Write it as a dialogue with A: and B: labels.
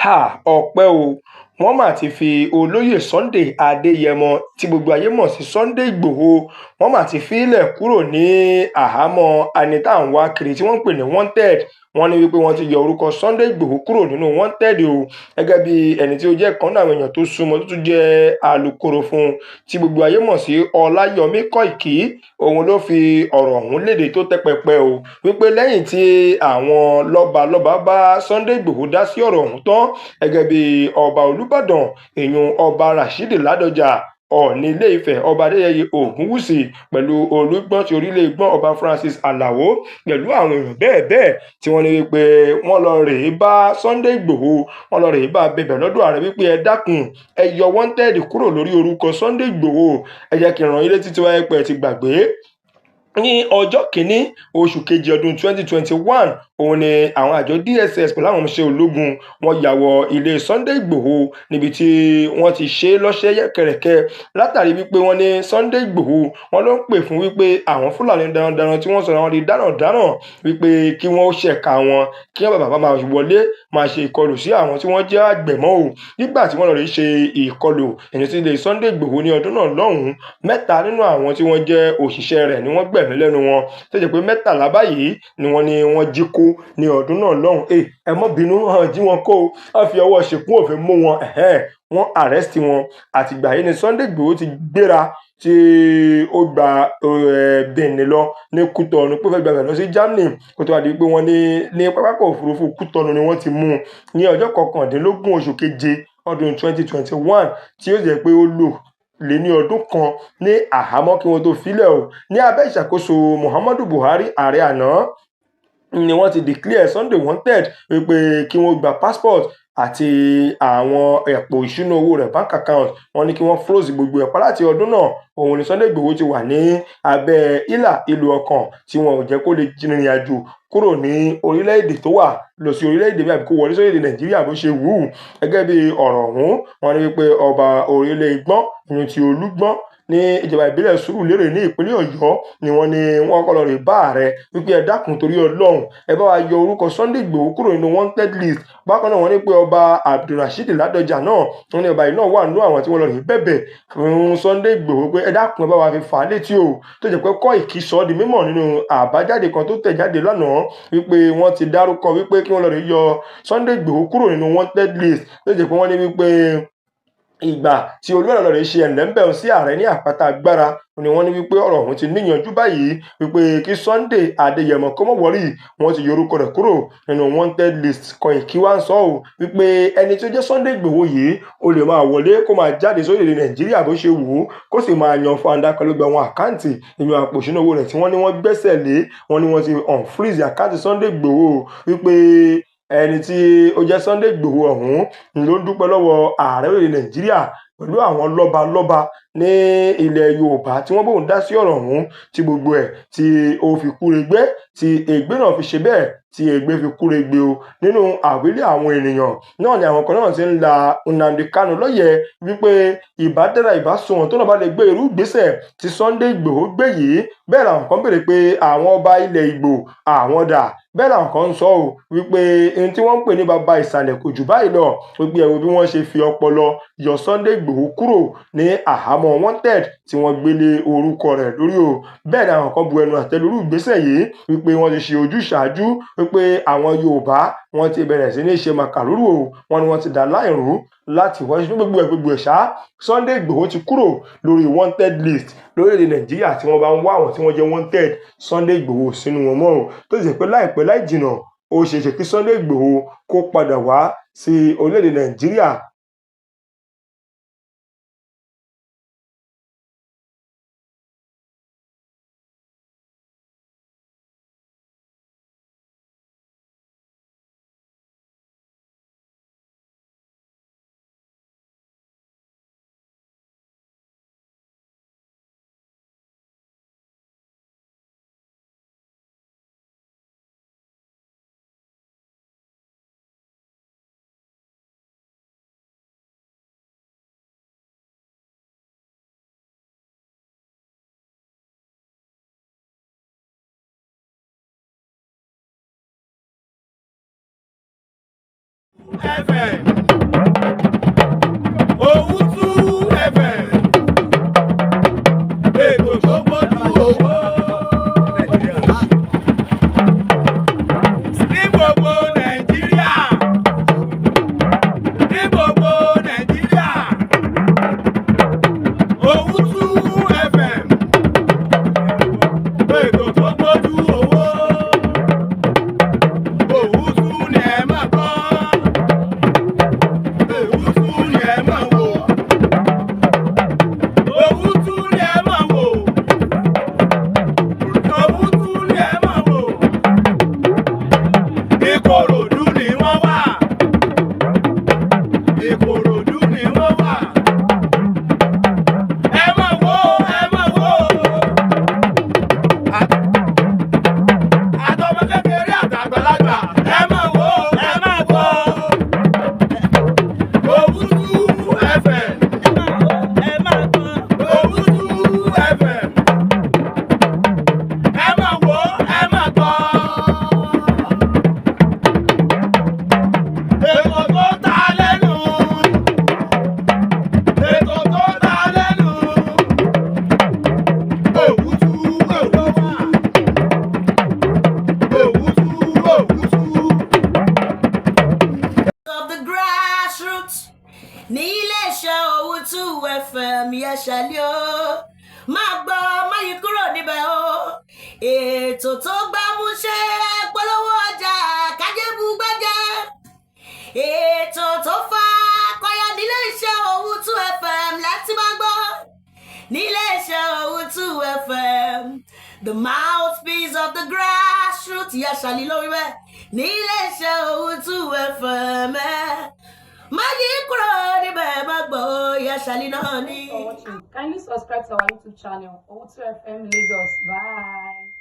A: Ọpẹ́ o, wọ́n mà ti fi olóyè Sunday Adéyẹmọ tí gbogbo ayé mọ̀ sí Sunday Igboho, wọ́n mà ti fi í lẹ̀ kúrò ní àhámọ́ ẹni tá à ń wá kiri tí wọ́n ń pè ní wanted. Wọ́n ní wípé wọ́n ti yọ orúkọ Sunday Igboho kúrò nínú wanted o, gẹ́gẹ́ bí ẹni tí ó jẹ́ kan náà àwọn èèyàn tó súnmọ́ tó tún jẹ́ alukoro fún un tí gbogbo ayé mọ̀ sí Ọláyọmí Kóìkí. Òun ló fi ọ̀rọ̀ ọ̀hún léde tó tẹ́ pẹpẹ o, wípé lẹ́yìn tí àwọn lọ́balọ́ba bá Sunday Igboho dá sí ọ̀rọ̀ ọ̀hún tán, gẹ́gẹ́ bí ọba Olúbàdàn ìyún ọba Rashidi Ládọjà, Ọọ̀ni Ilé-Ifẹ̀ ọba Adéyẹyè Ògúnwùsì pẹ̀lú Olúgbọ́n ti orílẹ̀ Ìgbọ́n ọba Francis Alao pẹ̀lú àwọn èèyàn bẹ́ẹ̀ bẹ́ẹ̀ tí wọ́n ní wípé wọ́n lọ rèé bá Sunday Igboho, wọ́n lọ rèé bá bẹ̀bẹ̀ lọ́dọ̀ ààrẹ wípé ẹ dákun, ẹ yọ wanted kúrò lórí orúkọ Sunday Igboho. Ẹ jẹ́ kí n rán yín létí tí wáyé pé ẹ ti gbàgbé. Ní ọjọ́ kìíní oṣù kejì ọdún 2021, òun ni àwọn àjọ DSS pẹ̀lú àwọn ọmọọṣẹ́ ológun wọ́n ya wọ ilé Sunday Igboho níbi tí wọ́n ti ṣe é lọ́ṣẹ́ yẹ̀kẹ̀rẹ̀kẹ̀, látàrí wípé wọ́n ní Sunday Igboho wọ́n ló ń pè fún wípé àwọn Fúlàní darandaran tí wọ́n sọ̀rọ̀ àwọn di darandaran wípé kí wọ́n ṣẹ̀ka wọn, kí wọ́n bàbá máa wọlé máa ṣe ìkọlù sí àwọn tí wọ́n jẹ́ àgbẹ̀ mọ́ o. Nígbà tí wọ́n lọ rí ṣe ìkọlù ẹni tí ilé Sunday Igboho ní ọdún náà lọ́hùn-ún, mẹ́ta nínú àwọn tí wọ́n jẹ́ òṣìṣẹ́ rẹ̀ ni wọ́n gbẹ̀mí lẹ́nu wọn, tó jẹ́ pé 13 báyìí ni wọ́n ní wọ́n jí kó ní ọdún náà lọ́hùn. Ẹ mọ́ bínú, hàn jí wọn kó o, wọ́n fi ọwọ́ ṣìkún òfin mú wọn, wọ́n arrest wọn. Àtìgbà yìí ni Sunday Igboho ti gbéra tí ó gba Benin lọ ní Kútọ̀nù, pé ó fẹ́ gba ibẹ̀ lọ sí Germany, kó tó wá di pé wọ́n ní pápákọ̀ òfurufú Kútọ̀nù ni wọ́n ti mú un ní ọjọ́ 19 oṣù keje ọdún 2021, tí ó jẹ́ pé ó lò lé ní ọdún kan ní àhámọ́ kí wọ́n tó filẹ̀ o. Ní abẹ́ ìṣàkóso Muhammadu Buhari, ààrẹ àná, ni wọ́n ti declare Sunday wanted wípé kí wọ́n gba passport àti àwọn ẹ̀pọ̀ ìṣúná owó rẹ̀, bank account, wọ́n ní kí wọ́n froze gbogbo ẹ̀ pa. Láti ọdún náà, òun ni Sunday Igboho ti wà ní abẹ́ ìlà ìlú ọkàn tí wọn ò jẹ́ kó lè rìnrìn àjò kúrò ní orílẹ̀-èdè tó wà lọ sí orílẹ̀-èdè mi àbí kó wọlé sórílẹ̀-èdè Nàìjíríà bó ṣe wù ú. Gẹ́gẹ́ bí ọ̀rọ̀ ọ̀hún, wọ́n ní wípé ọba orílẹ̀ Ìgbọ́n ìyún ti Olúgbọ́n ní ìjọba ìbílẹ̀ Sùúrùlérè ní ìpínlẹ̀ Ọ̀yọ́ ni wọ́n ní wọ́n kọ́ lọ rè bá ààrẹ wípé ẹ dákun torí Ọlọ́run, ẹ bá wa yọ orúkọ Sunday Igboho kúrò nínú wanted list. Bákan náà wọ́n ní pé ọba Abdulrasheed Ládọjà náà, wọ́n ní ọba yìí náà wà nínú àwọn tí wọ́n lọ rè bẹ̀bẹ̀ fún Sunday Igboho pé ẹ dákun, ẹ bá wa fi fà á létí o. Tó jẹ́ pé Kóìkí sọ ọ́ di mímọ̀ nínú àbájáde kan tó tẹ̀ jáde lánàá wípé wọ́n ti dárúkọ wípé kí wọ́n lọ rè yọ Sunday Igboho kúrò nínú wanted list. Tó jẹ́ pé wọ́n ní wípé ìgbà tí Olúbàdàn lọ rè ṣe ẹ̀lẹ́ńbẹ̀ún sí ààrẹ ní àpáta agbára ni wọ́n ní wípé ọ̀rọ̀ ọ̀hún ti níyanjú báyìí, wípé kí Sunday Adéyẹmọ kó mọ̀ wọ́rì, wọ́n ti yọ orúkọ rẹ̀ kúrò nínú wanted list. Kóìkí wá ń sọ ọ́ wípé ẹni tí ó jẹ́ Sunday Igboho yìí ó lè máa wọlé kó máa jáde sórílẹ̀-èdè Nàìjíríà bó ṣe wù ú, kó sì máa yan fanda pẹ̀lú gbogbo àwọn àkáǹtì ìyún àpò ìṣúná owó rẹ̀ tí wọ́n ní wọ́n gbẹ́sẹ̀ lé. Wọ́n ní wọ́n ti unfreeze àkáǹtì Sunday Igboho, wípé ẹni tí ó jẹ́ Sunday Igboho ọ̀hún ló ń dúpẹ́ lọ́wọ́ ààrẹ orílẹ̀-èdè Nàìjíríà pẹ̀lú àwọn lọ́balọ́ba ní ilẹ̀ Yorùbá tí wọ́n bóun dá sí ọ̀rọ̀ ọ̀hún tí gbogbo ẹ̀ tí ó fi kúregbé, tí ègbé náà fi ṣe bẹ́ẹ̀ tí ègbé fi kúregbé o. Nínú àwílé àwọn ènìyàn náà ni àwọn kan náà ti ń la Nnamdi Kanu lọ́yẹ̀ wípé ìbá dára ìbá sunwọ̀n tó náà bá lè gbé irú ìgbésẹ̀ tí Sunday Igboho gbé yìí. Bẹ́ẹ̀ làwọn kan béèrè pé àwọn ọba ilẹ̀ Ìgbò àwọn dà. Bẹ́ẹ̀ làwọn kan ń sọ ọ́ wípé ohun tí wọ́n ń pè ní baba ìsàlẹ̀ kò jù báyìí lọ, wípé ẹ wo bí wọ́n ṣe fi ọpọlọ yọ Sunday Igboho kúrò ní àhámọ́ wanted tí wọ́n gbé lé orúkọ rẹ̀ lórí o. Bẹ́ẹ̀ ni àwọn kan bu ẹnu àtẹ́ lu irú ìgbésẹ̀ yìí wípé wọ́n ti ṣe ojúsàájú, wípé àwọn Yorùbá wọ́n ti bẹ̀rẹ̀ sí ní ṣe màkàrúrù o, wọ́n ní wọ́n ti dà láìrú láti wọ́n ṣe gbogbo ẹ̀ gbogbo ẹ̀ ṣá. Sunday Igboho ti kúrò lórí wanted list lórílẹ̀-èdè Nàìjíríà tí wọ́n bá ń wá àwọn tí wọ́n jẹ́ wanted, Sunday Igboho sínú wọn mọ́ o. Tó sì jẹ́ pé láìpẹ́ láì jìnnà ó ṣeé ṣe kí Sunday Igboho kó padà wá sí orílẹ̀-èdè Nàìjíríà.
B: FM. Owutu FM. Ètò tó gbójú owó. Ní gbogbo Nàìjíríà. Ní gbogbo Nàìjíríà. Owutu FM. Ètò tó gbójú owó. Owutu ni ẹ máa gbọ́. Owutu ni ẹ máa wò. Owutu ni ẹ máa wò. Owutu ni ẹ máa wò. Ìkòròdú ni wọ́n wà. Ìkòròdú ni wọ́n wà. Ẹ máa wò, ẹ máa wò. Àtọmọ kékeré àtàgbàlagbà, ẹ máa wò, ẹ máa wò. Owutu FM. Owutu FM. Ẹ máa wò, ẹ máa gbọ́. Ètò tó ta lẹ́nu. Ètò tó ta lẹ́nu. Owutu, Owutu. Owutu, Owutu.
C: Of the grassroots ní iléeṣẹ́ Owutu FM yẹsẹ̀lẹ̀ o. Máa gbọ́, máyì kúrò níbẹ̀ o. Ètò tó gbámúṣé, polówó ọjà kájébù gbẹ́jẹ́, ètò tó fa kọyà nílé iṣẹ́ Owutu FM láti máa gbọ́ nílé iṣẹ́ Owutu FM, the mouthpiece of the grassroots. Yẹsẹ̀lẹ̀ lórí bẹ́ẹ̀ nílé iṣẹ́ Owutu FM. Ẹ̀ má yí kúrò níbẹ̀, má gbọ́ yẹsẹ̀lẹ̀ náà ni.
D: For watching. Kindly subscribe to our YouTube channel, Owutu FM Lagos. Bye.